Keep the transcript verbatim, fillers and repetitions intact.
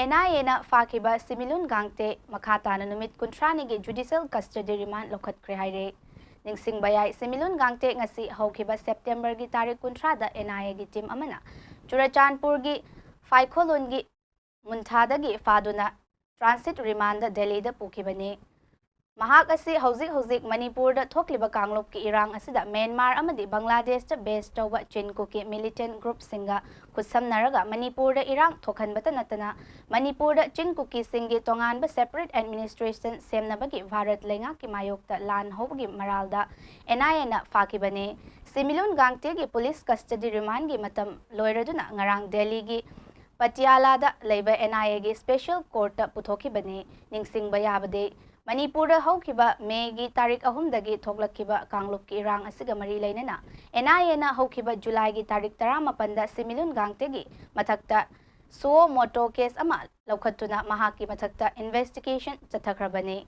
And ꯑꯥꯏ ꯑꯦꯅ ꯐꯥꯈꯤꯕ ꯁꯤꯃꯤꯂꯨꯟ ꯒꯥꯡꯇꯦ ꯃꯈꯥ ꯇꯥꯅ ꯅꯨꯃꯤꯠ ꯀꯨꯟꯊ꯭ꯔꯥꯅꯤꯒꯤ ꯖꯨꯗꯤꯁꯤꯌꯦꯜ ꯀꯁꯇꯗꯤ ꯔꯤꯃꯥꯟꯗ ꯂꯧꯈꯠꯈ꯭ꯔꯦ ꯍꯥꯏꯔꯦ꯫ ꯅꯤꯡꯁꯤꯡꯕ ꯌꯥꯏ, ꯁꯤꯃꯤꯂꯨꯟ ꯒꯥꯡꯇꯦ ꯉꯁꯤ ꯍꯧꯈꯤꯕ ꯁꯦꯞꯇꯦꯝꯕꯔꯒꯤ ꯇꯥꯔꯤꯛ ꯀꯨꯟꯊ꯭ꯔꯥꯗ ꯑꯦꯟ ꯑꯥꯏ ꯑꯦꯒꯤ ꯇꯤꯝ ꯑꯃꯅ ꯆꯨꯔꯆꯥꯟꯄꯨꯔꯒꯤ ꯐꯥꯏꯈꯣꯂꯨꯟꯒꯤ ꯃꯨꯟꯊꯥꯗꯒꯤ ꯐꯥꯗꯨꯅ ꯇ꯭ꯔꯥꯟꯁꯤꯠ ꯔꯤꯃꯥꯟꯗ ꯗꯦꯜꯂꯤꯗ ꯄꯨꯈꯤꯕꯅꯤ꯫ ꯃꯍꯥꯛ ꯑꯁꯤ ꯍꯧꯖꯤꯛ ꯍꯧꯖꯤꯛ ꯃꯅꯤꯄꯨꯔꯗ ꯊꯣꯛꯂꯤꯕ ꯀꯥꯡꯂꯨꯞꯀꯤ ꯏꯔꯥꯡ ꯑꯁꯤꯗ ꯃ꯭ꯌꯥꯟꯃꯥꯔ ꯑꯃꯗꯤ ꯕꯪꯒ꯭ꯂꯥꯗꯦꯁꯇ ꯕꯦꯁ ꯇꯧꯕ ꯆꯤꯟ ꯀꯨꯀꯤ ꯃꯤꯂꯤꯇꯦꯟ ꯒ꯭ꯔꯨꯞꯁꯤꯡꯒ ꯈꯨꯠꯁꯝꯅꯔꯒ ꯃꯅꯤꯄꯨꯔꯗ ꯏꯔꯥꯡ ꯊꯣꯛꯍꯟꯕꯇ ꯅꯠꯇꯅ ꯃꯅꯤꯄꯨꯔꯗ ꯆꯤꯟ ꯀꯨꯀꯤꯁꯤꯡꯒꯤ ꯇꯣꯉꯥꯟꯕ ꯁꯦꯄꯔꯦꯠ ꯑꯦꯗꯃꯤꯅꯤꯁꯇ꯭ꯔꯦꯁꯟ ꯁꯦꯝꯅꯕꯒꯤ ꯚꯥꯔꯠ ꯂꯩꯉꯥꯛꯀꯤ ꯃꯥꯌꯣꯛꯇ ꯂꯥꯟ ꯍꯧꯕꯒꯤ ꯃꯔꯥꯜꯗ ꯑꯦꯟ ꯑꯥꯏ ꯑꯦꯅ ꯐꯥꯈꯤꯕꯅꯤ꯫ ꯁꯤꯃꯤꯂꯨꯟ ꯒꯥꯡꯇꯦꯒꯤ ꯄꯨꯂꯤꯁ ꯀꯁꯇꯗꯤ ꯔꯤꯃꯥꯟꯒꯤ ꯃꯇꯝ ꯂꯣꯏꯔꯗꯨꯅ ꯉꯔꯥꯡ ꯗꯦꯜꯂꯤꯒꯤ ꯄꯇꯤꯌꯥꯂꯥꯗ ꯂꯩꯕ ꯑꯦꯟ ꯑꯥꯏ ꯑꯦꯒꯤ ꯁ꯭ꯄꯦꯁꯦꯜ ꯀꯣꯔꯠꯇ ꯄꯨꯊꯣꯛꯈꯤꯕꯅꯤ꯫ ꯅꯤꯡꯁꯤꯡꯕ ꯌꯥꯕꯗꯤ, ꯃꯅꯤꯄꯨꯔꯗ ꯍꯧꯈꯤꯕ ꯃꯦꯒꯤ ꯇꯥꯔꯤꯛ ꯑꯍꯨꯝꯗꯒꯤ ꯊꯣꯛꯂꯛꯈꯤꯕ ꯀꯥꯡꯂꯨꯞꯀꯤ ꯏꯔꯥꯡ ꯑꯁꯤꯒ ꯃꯔꯤ ꯂꯩꯅꯅ ꯑꯦꯟ ꯑꯥꯏ ꯑꯦꯅ ꯍꯧꯈꯤꯕ ꯖꯨꯂꯥꯏꯒꯤ ꯇꯥꯔꯤꯛ ꯇꯔꯥꯃꯥꯄꯟꯗ ꯁꯤꯃꯤꯂꯨꯟ ꯒꯥꯡꯇꯦꯒꯤ ꯃꯊꯛꯇ ꯁꯨꯑꯣ ꯃꯣꯇꯣ ꯀꯦꯁ ꯑꯃ ꯂꯧꯈꯠꯇꯨꯅ ꯃꯍꯥꯛꯀꯤ ꯃꯊꯛꯇ ꯏꯟꯚꯦꯁꯇꯤꯒꯦꯁꯟ ꯆꯠꯊꯈ꯭ꯔꯕꯅꯤ꯫